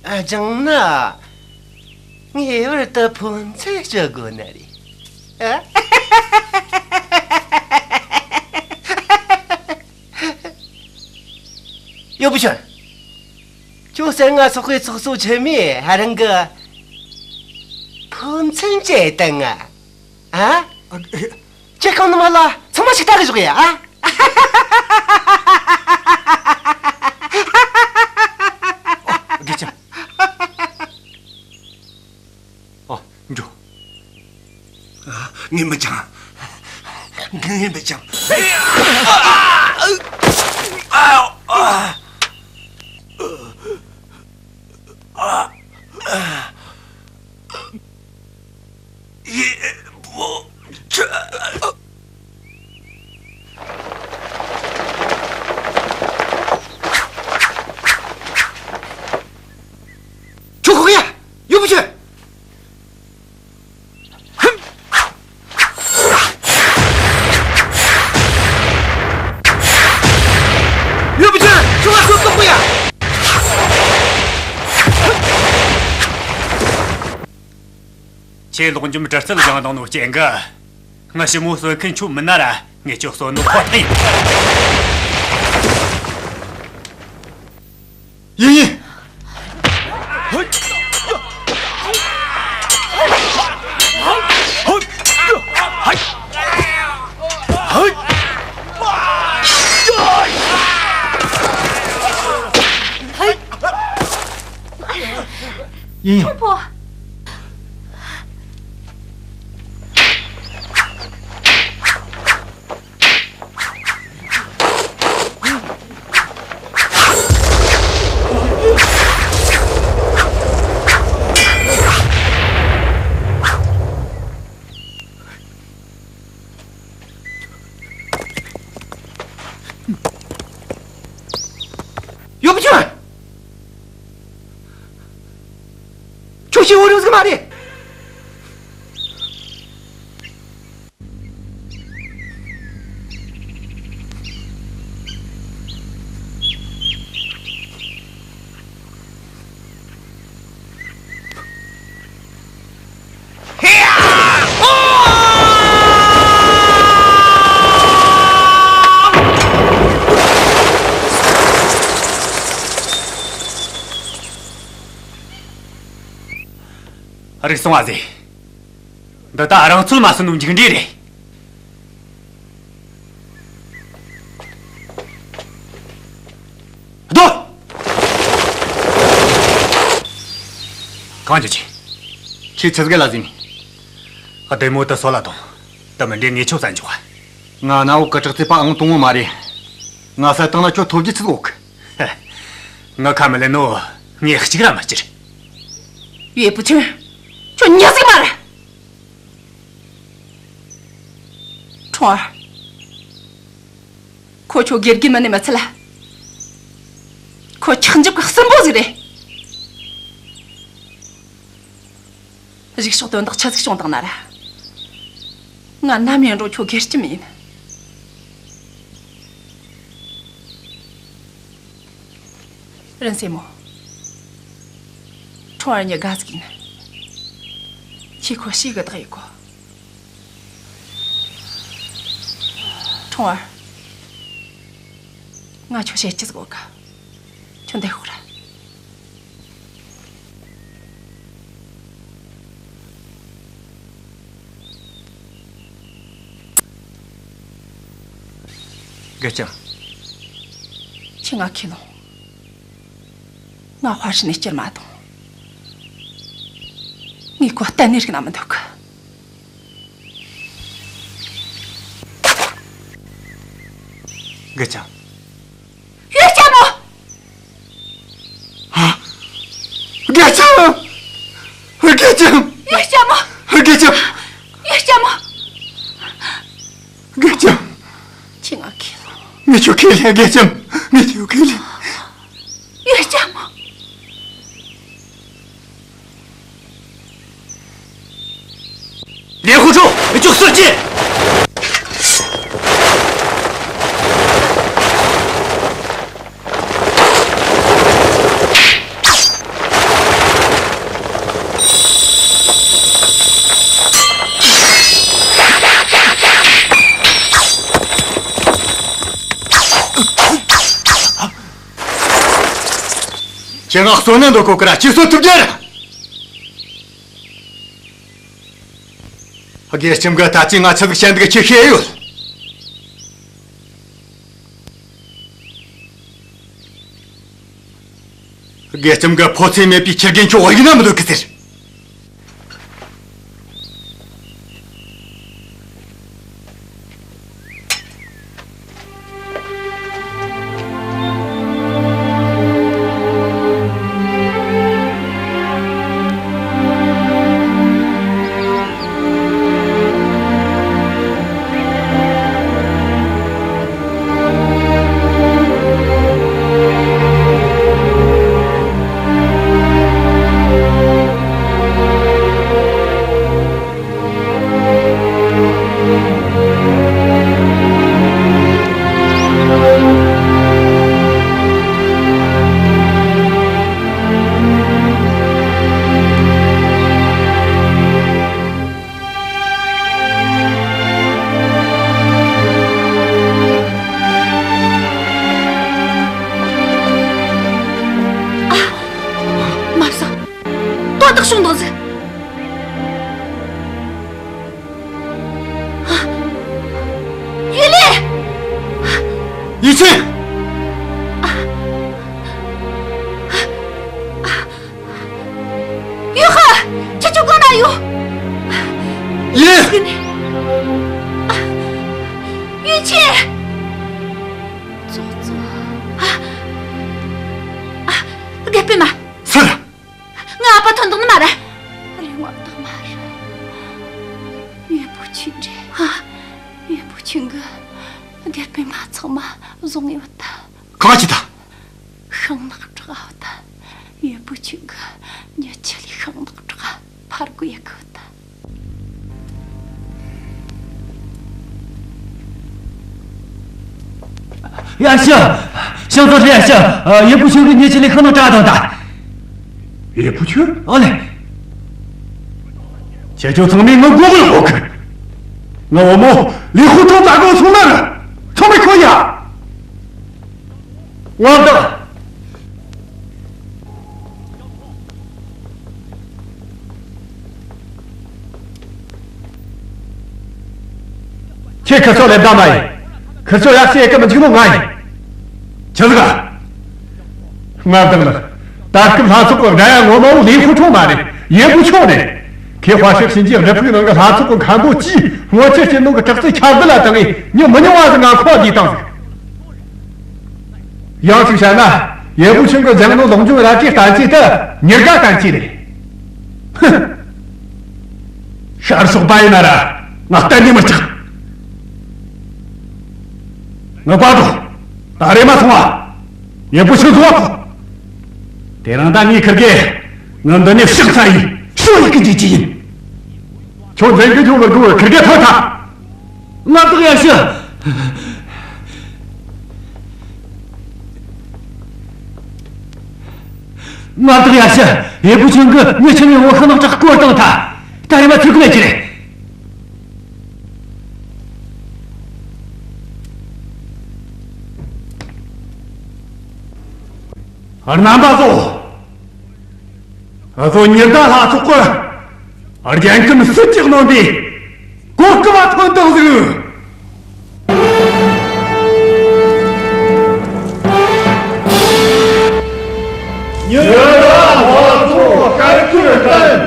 སྦྱངས་ན། ངེས་པར་དུ་ཕོ་མཚན་སྤྱོད་དགོས་ནི་རེད། ཨ། ཡོ་བུ་ཆུན། ཁྱོད་སེར་ང་ཚོགས་པའི་ཚོགས་གཙོ་ཆེན་མོས་ཧ་རང་གི་ཕོ་མཚན་བྱས་བཏང་ང་། ཨ། ཨ། ཁྱེད་གང་ནི་མ་ལ་ཚང་མ་ཞིག་ལྟ་གི་ཞོག་ཡ། ཨ། ཨ། དགེ་ཆེ། ཨ། འགྲོ། ཨ། ངས་མི་འཆང་། ངས་མི་འཆང་། ཨ། ཡེ་བུ་ཆུན། ཁྱོད་ཁོག་ཡ། ཡོ་བུ་ཆུན། ཡོ་བུ་ཆུན། ཁྱོད་ ཁྱེད་ལོག་འཇོམས་གྲི་རྩལ་སྦྱངས་བཏང་ནོ་རྐྱེན་གྱིས། ངའི་ཞི་མོ་གསོད་མཁན་ཁྱོད་མིན་ན་ར། ངས་ཁྱོད་གསོད་ནོ་ཁོ་ཐག་ཡིན། ཡིན་ཡིན། ཡིན་ཡིན། ཁྲུང་ཕོ། ཡོ་པུ་ཆུན། ཁྱོད་ཤི་བོ་རུ་ཟིག་མ་རེད། རིག་སོང་ཨ་ཟེ། འདི་ད་རང་ཚོད་མ་སོན་ནོ་མཇུག་འབྲས་རེད། སྡོད། གང་བྱེད་ཀྱི། ཁྱེད་ཆི་ཟིག་ལ་ཟིན། བདེ་མོ་དུ་སོ་ལ་དང་། དུ་མི་འདྲེ་ངེས་ཆོག་ཙམ་འཇོག་ང་ན་འོག་གི་དྲག་རྩེད་པ་ཨང་དང་པོ་མ་རེད། ང་ས་སྟེང་ན་ཁྱོད་ཐོབ་རྒྱུ་ཆི་ཟིག་ཡོད་གི། ངའི་ཁ་མི་ལེན་ནོ། ངས་གཅིག་ར་མི་བསྐྱུར། ཡོ་པུ་ཆུན། ཁྱོད་མྱི་ཟིག་མ་རེད། ཁྲུང་ཨར། ཁོ་ཁྱོད་དགེ་རྒན་མིན་ནི་མི་ཚད་ལ། ཁོ་ཁྲག་འཇིབ་གི་སྲིན་པོ་ཟིག་རེད། གཞུག་ཕྱོགས་དོན་དག་ཆི་ཟིག་བྱུང་བཏང་ན་ར། ང་ནམ་ཡིན་རུང་ཁྱོད་དགེ་ལྕམ་ཡིན། རིན་སྲས་མོ། ཁྲུང་ཨར་གཉིས་དགའ་ཟིག་ཡིན། ཁྱེད་ཁོ་ཤེས་གི་བདག་ཡིན་གོ། ཁྲུང་ཨར། ང་ཁྱོད་བཤད་ཀྱི་ཟིག་གོ་ག་ཁྱོད་འདི་ཤོག་ར། དགེ་ལྕམ། ཁྱེད་ང་ཁས་ལོངས། ང་དཔའ་ཧྲི་ནས་སྐྱུར་མ་དང་། ངས་ཁོ་གཏན་ནས་རིག་ན་མི་འདོད་གི། དགེ་ལྕམ། ཡོ་ལྕམ་མོ། ཨ། དགེ་ལྕམ། དགེ་ལྕམ། ཡོ་ལྕམ་མོ། དགེ་ལྕམ། ཡོ་ལྕམ་མོ། དགེ་ལྕམ། ཁྱེད་ང་ཁས་ལེན། ངས་ཁྱོད་ཁས་ལེན། དགེ་ལྕམ། ངས་ཁྱོད་ཁས་ལེན། ཡོ་ལྕམ་མོ། ལིན་ཧུ་ཁྲུའུ། ཁྱོད་གསོད་ཀྱི། ཁྱེད་ང་གསོད་ནི་འདོད་གོ་གི་ར། ཅི་གསོད་ཐུབ་རྒྱུ་ར། དགེ་ལྕམ་གྱིས་ད་ཅི་ང་ཆི་ཟིག་བཤད་འདུག་ཁྱེད་ཤེས་ཡོད། དགེ་ལྕམ་གྱིས་ཕོ་ཚོད་མེད་པའི་ཁྱི་རྒན་ཁྱོད་བོར་ན་མི་འདོད་གི་ཟེར། ཡིན་ཆེན། ཡུས་ཧན། ཁྱེད་ཚོ་གང་ན་ཡོད། ཡིན། ཡུས་ཆེན། ཙོ་ཙོ། ཨ། ཨ། དགེ་སྤུན་མ། སུ་རེད། ང་ཨ་ཕ་ཐོན་དང་ནི་མ་རེད། རེད། ངོ་ཐག་མ་རེད། ཡེ་པུ་ཆུན་རེད། ཨ། ཡེ་པུ་ཆུན་གི་དགེ་སྤུན་མ་ཚང་མ་བཟུང་ཡོད་ད། གང་ཅི་ད། ཤིང་ནག་བྲག་འོ་ད། ཡེ་པུ་ཆུན་གི་མྱི་ཆེ་ལི་ཤིང་ནག་བྲག་ཕར་རྒོལ་ཡེ་གི་འོ་ད། ཡ་ཤི། ཤིང་ཚོ་ལྷ་ཡ་ཤི། ཡེ་པུ་ཆུན་གི་མྱི་ཆེ་ལི་ཤིང་ནག་བྲག་དང་ད། ཡེ་པུ་ཆུན། ཨོ་ལེ། ཁྱེད་ཚོ་ཚང་མས་ངའི་མགོ་གུ་ལ་ཧོ་ཁི། ང་བུ་མོ་ལི་ཧུ་ཁྲོང་ད་གོ་སོང་ན་ར། ཚང་མས་ཁོ་ཡ། ངོ་བདག་ཁྱེད་ཁི་ཚོ་ལེབ་ད་མ་ཡིན། ཁི་ཚོ་ཡག་སེ་ཡེ་གི་མི་འཇིག་ནོ་ང་ཡིན། ཆི་ཟིག་ག་ང་བདག་ལགས། ད་སྐབས་ལྷ་ཚོགས་ཀྱི་དགྲ་ཡ་ངོ་མ་བོ་ལི་ཧུ་ཁྲོང་མ་རེད། ཡེ་པུ་ཆུན་རེད། ཁོས་དཔའ་ཤོད་ཕྱིན་གྱི་རི་ཕུག་ནང་གི་ལྷ་ཚོགས་ཀྱི་མཁན་པོ་གྱིས་སྔོན་ཆད་ཀྱི་ནང་གི་དྲག་རྩལ་ཁྱབ་གདལ་ལ་བཏང་ངས་མྱི་མི་ཉུང་བ་ཟིག་ང་ཁོ་བསྡུས་བཏང་ཟིག་ཡང་གཅིག་བཤད་ན། ཡེ་པུ་ཆུན་གྱིས་སྦྱངས་ནོ་ལོག་འཇོམས་རལ་གྲིའི་བསྟན་བཅོས་དེ་ཉེར་དགའ་བསྟན་བཅོས་རེད། ཧུ། ཤར་ཕྱོགས་པ་ཡིན་ན་ར་ང་གཏན་ནས་མི་སྐྲག་ངའི་བུ་དོ། ད་རེས་མ་སོང་བ། ཡེ་པུ་ཆུན་སོང་བ་ཁོ། དེ་རིང་ད་ངས་ཁིར་གེ། ང་འདི་ནས་ཕྱག་འཚལ་ཡིན། ཤོག་ཡི་གི་འཇུག་རྒྱུ་ཡིན། ཁྱོད་འཛིན་གི་ཁྱོད་ལ་དགོས། ཁིར་གེ་ཐོན་ཐལ། མངའ་བདག་ཡ་ཤི། མངའ་བདག་ཡ་ཤི། ཡེ་པུ་ཆུན་གྱིས་མྱི་ཆེན་མོའི་བོ་ཤིང་ནག་བྲག་བསྐོར་བཏང་ཐལ། ད་རེས་མ་ཚུར་ཁུར་ལེན་རྒྱུ་རེད། རྣམ་པ་ཚོ། ཨ་ཚོ་ཉི་ཟླ་ལྷ་ཚོགས་ཀྱི་རྒྱལ་ཁམས་སྲིད་ཀྱི་གནོན་པའི་གོ་སྐབས་ཐོན་བཏང་ཟིག་ཉི་ཟླ་ལྷ་ཚོགས་སྐད་ཅིག་བསྟན།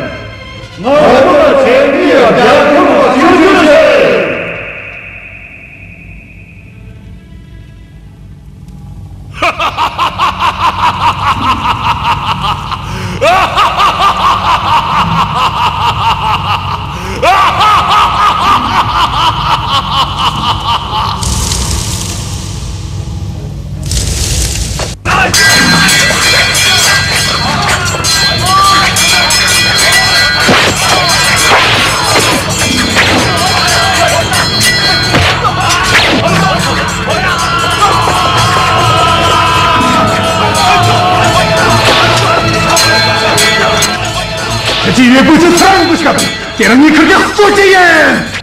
ང་ཚོ་ཆེན་པོའི་རྒྱལ་ཁམས་ཆོས་སྲིད་ཆེ། ཁྱེད་ཀྱིས་ཡོད་པོ་ཆུ་ཚང་གི་ཤ་དེ་རང་ཉིད་ཁུར་གེ་གསོད་ཀྱི་ཡིན།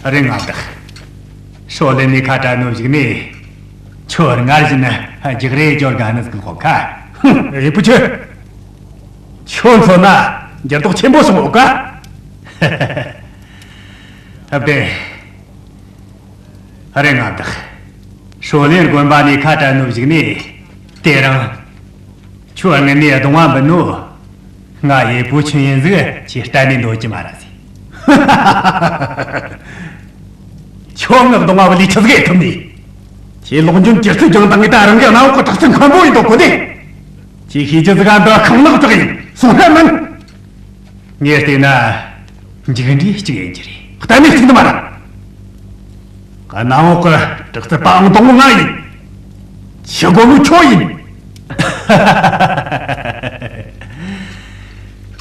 རེད། མངའ་བདག་ཧྲོ་ལེན་ནས་ཁ་བྲལ་ནོ་ཞིག་ནས། ཁྱོད་སྔར་བཞིན་རྒྱག་རེས་སྦྱོར་དགའ་ནི་ཟིག་ལོག་ཁ། ཡེ་པུ་ཆུན། ཁྱོད་མཚོན་ན་འགྱུར་ལྡོག་ཆེན་པོ་སོང་ཡོད་ཀ། ཨ་བདེ། རེད། མངའ་བདག་ཧྲོ་ལེན་དགོན་པ་ནས་ཁ་བྲལ་ནོ་ཞིག་ནས། དེ་རིང་ཁྱོད་དངོས་གནས་གདུང་བ་འབུད་ནོ། ང་ཡེ་པུ་ཆུན་ཡིན་ཟིག་ཁྱེད་གཏན་ནས་འདོད་ཀྱི་མ་རེད་ཟེ། ཁྱོད་ངའི་གདུང་བ་བུད་ལས་ཆི་ཟིག་ཡེ་ཐུབ་ནི། ཁྱེད་ལོག་འཇོམས་ཀྱི་རྩིས་ཀྱང་དང་ངས་ད་རང་གི་གནམ་འོག་གི་དྲག་རྩལ་མཁན་པོ་ཡིན་དོ་གོ་དེ། ཁྱེད་ཤེས་ཀྱི་ཟིག་ག་འདི་ཁང་ནག་ཅིག་ཡིན་སོང་ཧ་མིན། ངས་བལྟས་ན་མཇུག་འབྲས་གཅིག་ཡིན་གྱི་རེད། གཏན་ནས་གཅིག་ནི་མ་རེད། གནམ་འོག་གི་དྲག་རྩལ་པ་ཨང་དང་པོ་ང་ཡིན། ཤི་དགོས་ནོ་ཁྱོད་ཡིན།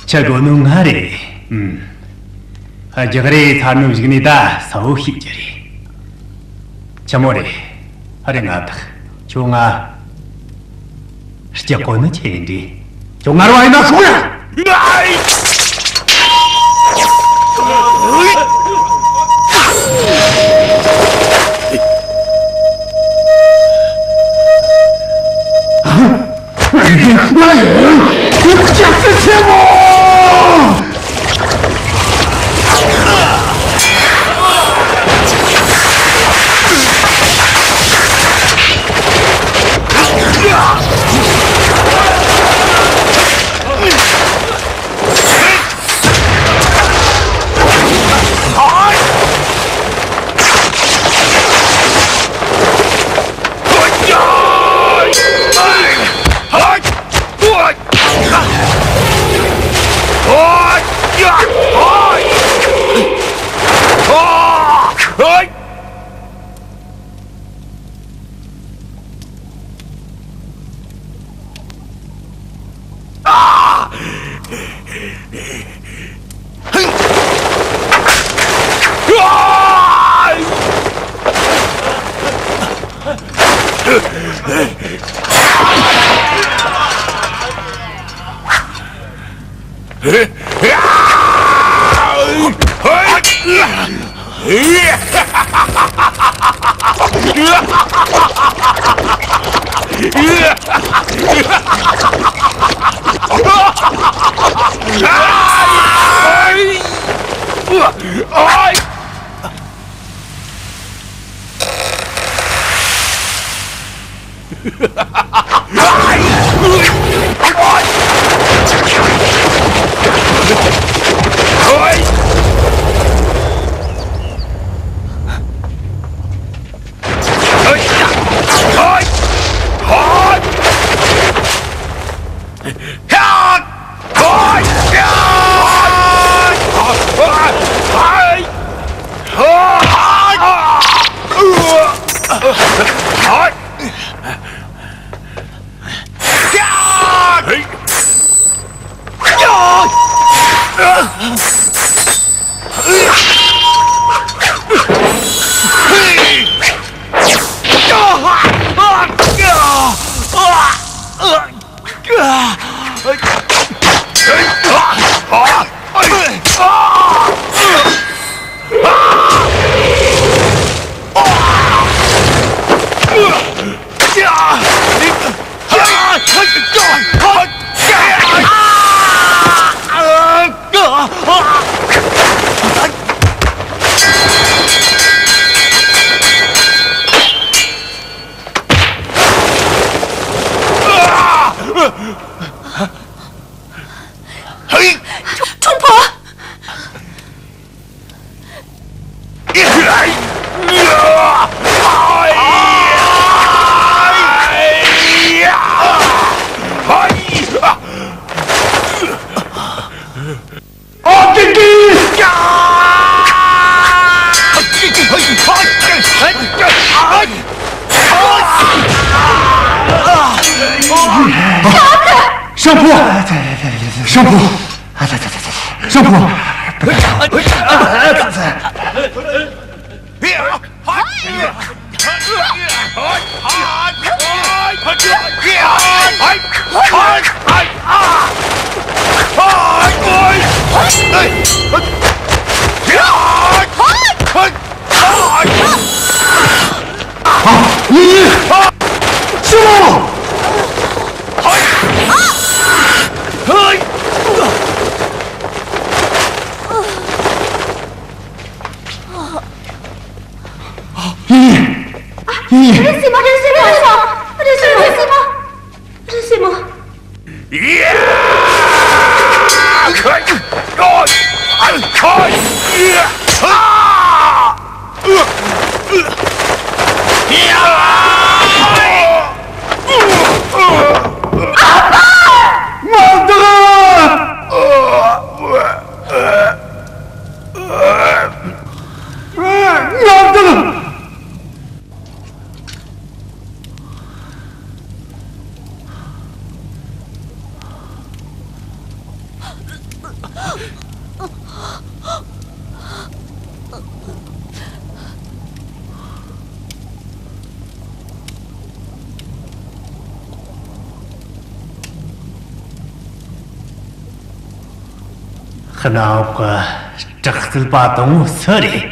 ཤི་དགོས་ནོ་ང་རེད། ཨུམ། རྒྱག་རེས་ཚར་ནོ་གཞུག་ནས་ད་གསལ་བོ་ཤེས་ཀྱི་རེད། ཆི་མོ་རེད། ཨ་རེ་ང་བདག་ཁྱོད་ང་སྐྱག་གོ་ནི་ཆེ་ཡིན་འདྲི། ཁྱོད་ངར་བ་ཡིན་ན་ཤོག་ཡ། ཁྲུང་ཕོ། ཤམ་བུ། ཤམ་བུ། ཤམ་བུ། རེད་སེམས་མ། རེད་སེམས་མ། རེད་སེམས་མ། རེད་སེམས་མ། རེད་སེམས་མ། ཁ་ནང་གི་དྲག་རྩལ་པ་དང་པོ་སུ་རེད།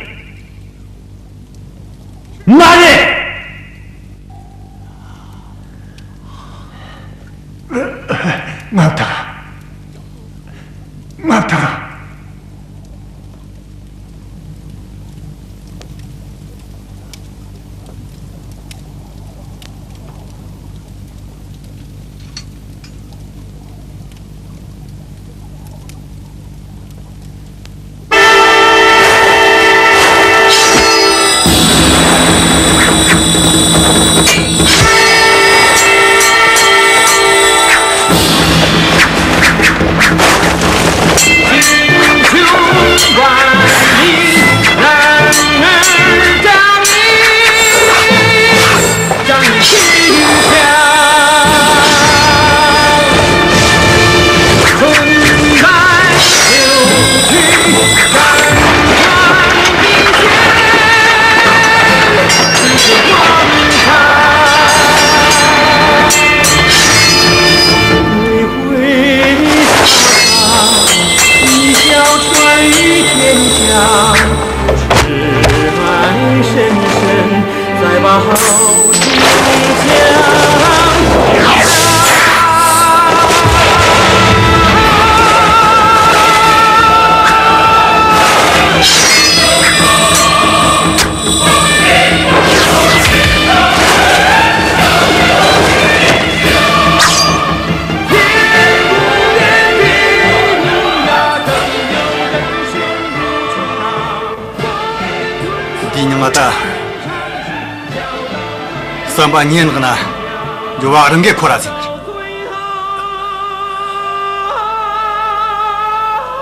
ང་རེད། མངའ་བདག་མངའ་བདག་འདི་ཉི་མ་ད་བསམ་པ་ཉན་ནག་ན་འགྱུར་བ་རང་གིས་འཁོར་ར་ཟིན།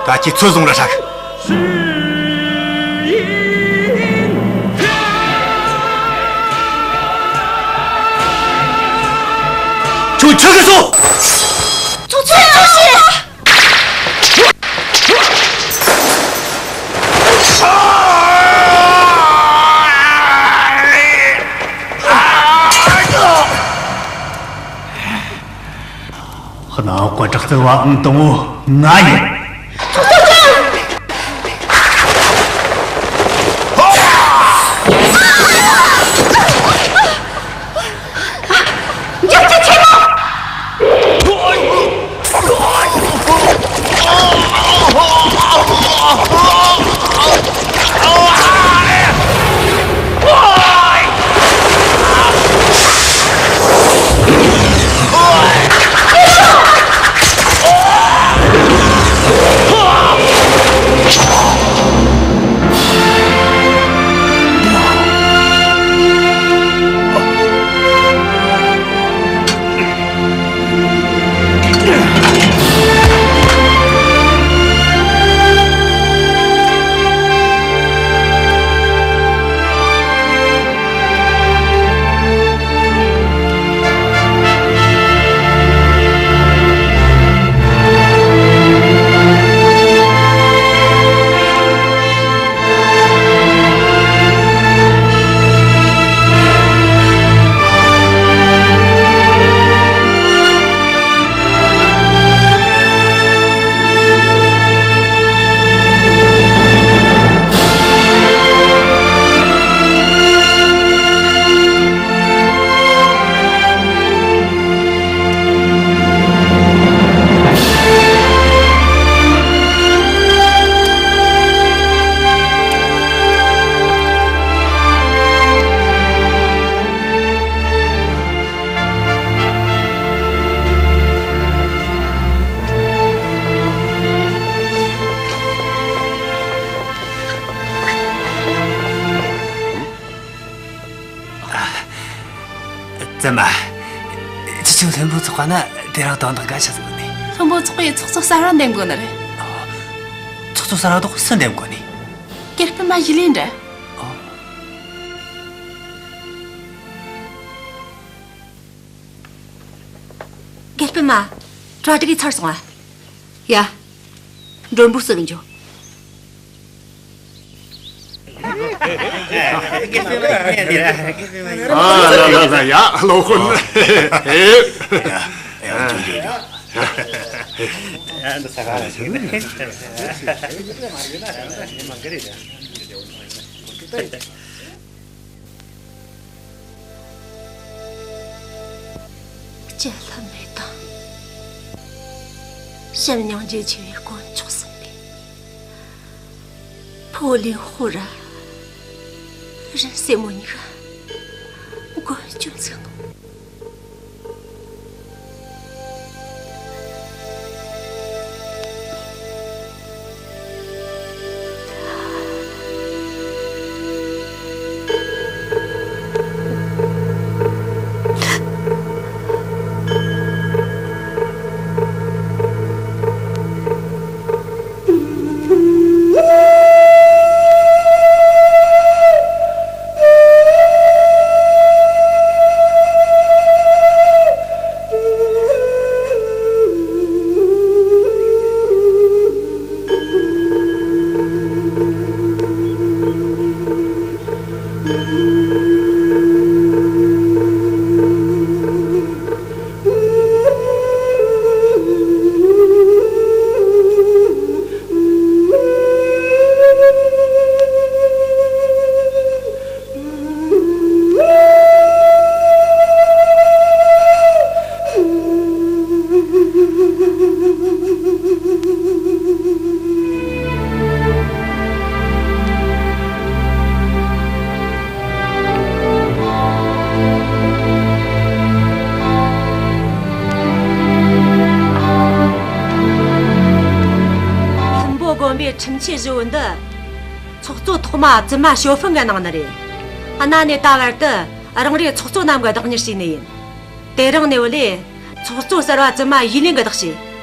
ད་ཁྱེད་ཚོ་བཟུང་ར་ཧྲག་ཁྱོད་ཆག་གི་སོ། ཚོ་ཚོ་ཡང་ཤེས། ཁོ་ན་བཀའ་དྲག་རྩལ་བ་ཨང་དང་པོ་ང་ཡིན། འཇོག་ཅིག་ཆེན་མོ། བཙུན་མ། ཁྱེད་ཚོ་ལྷུན་པོ་ཚོགས་པ་ན་དེ་རིང་དོན་དག་འགའ་ཞིག་ཟིག་ནི། ལྷུན་པོ་ཚོགས་པའི་ཚོགས་གཙོ་གསར་བ་འདེམས་དགོས་ནི་རེད། ཚོགས་གཙོ་གསར་བ་དག་སུ་འདེམས་དགོས་ནི། དགེ་སྤུན་མ་གཞི་ལས་འདྲ། དགེ་སྤུན་མ། གྲ་སྒྲིག་གི་ཚར་སོང་ཨ། ཡ། མགྲོན་པོ་བསུ་གི་འཇོག་ཨ་ལ་ལ་ལ། ཡ་སློབ་དཔོན། ཨེ། ཡ་ཡ། འཇོག་འཇོག་འཇོག་ཨ་འདི་ས་ག་ལ་ཞིག་ནས། སྤྱི་ལྷ་མེ་དང་། བྱམས་སྙིང་རྗེ་ཆེ་བའི་དཀོན་མཆོག་གསུམ་པས། ཕོ་ལིན་ཧུ་ར་རིན་སྲས་མོ་གཉིས་ཀ་མགོན་སྐྱོབ་ཟིག་གནང་། ལྷུན་པོ་དགོན་པའི་ཁྲིམས་ཆད་བཞི་བོ་འདི། ཚོགས་གཙོ་ཐོག་མ་བཙུན་མ་ཞོ་ཧྥུང་གིས་གནང་ནི་རེད། གནའ་ནས་ད་བར་དུ་རང་རེའི་ཚོགས་གཙོ་རྣམས་ཀྱིས་བདག་གཉེར་བྱས་ནི་ཡིན། དེ་རིང་ནས་བུ་ལས་ཚོགས་གཙོ་གསར་བ་བཙུན་མ་ཡུས་ལིན་གྱིས་བདག་བྱས།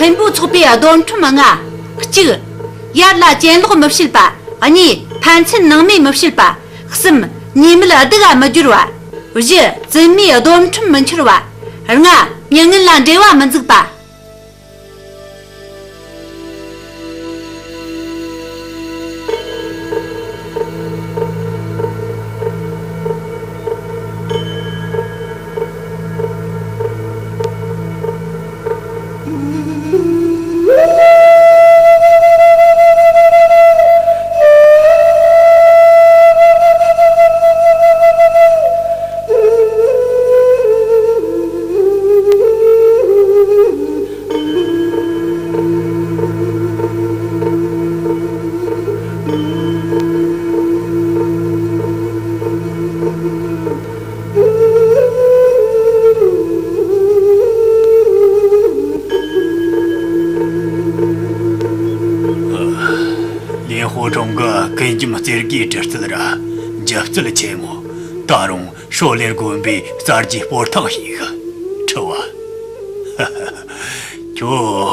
ལྷུན་པོ་ཚོགས་པའི་སྡོམ་ཁྲིམས་ལྔ། གཅིག་ཡར་ལ་གྱེན་ལོག་མི་བྱེད་པ། གཉིས་ཕན་ཚུན་ནང་མི་མི་བྱེད་པ། གསུམ་ཉེས་མེད་སྡུག་ག་མི་སྦྱོར་བ། བཞི་བཙུན་མའི་སྡོམ་ཁྲིམས་མི་འཆོར་བ། ལྔ་མྱ་ངན་ལ་འབྲེལ་བ་མི་འཛུགས་པ། ལིན་ཧུ་ཁྲུང་གི་ཀུན་འཇོམས་རྩེ་དགུའི་གྲི་རྩལ་ར། འཇབ་རྩལ་ཆེན་མོ། ད་རུང་ཧྲོ་ལེར་དགོན་པའི་གསར་བརྗེའི་སྤོར་ཐང་ཞིག་ཁྲི་བ། ཁྱོད་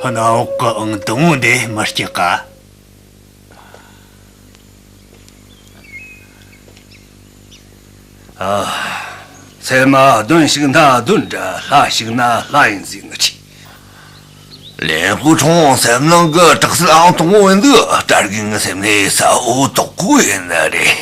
གནམ་འོག་གི་ཨང་དང་པོ་འདི་མི་སྐྱག་ག། ཨ། ཚད་མ་བདུན་ཞིག་ན་བདུན་འདྲ། ལྷ་ཞིག་ན་ལྷ་ཡིན་ཟེར་ནི་ཆི། ལིན་ཧུ་ཁྲུང་སེམས་ནང་གི་དྲག་རྩལ་ཨང་དང་པོ་ཡིན་དུས། གྲྭ་རྒན་གྱི་སེམས་ནས་གསལ་བོ་དོག་པོ་ཡིན་ནི་རེད།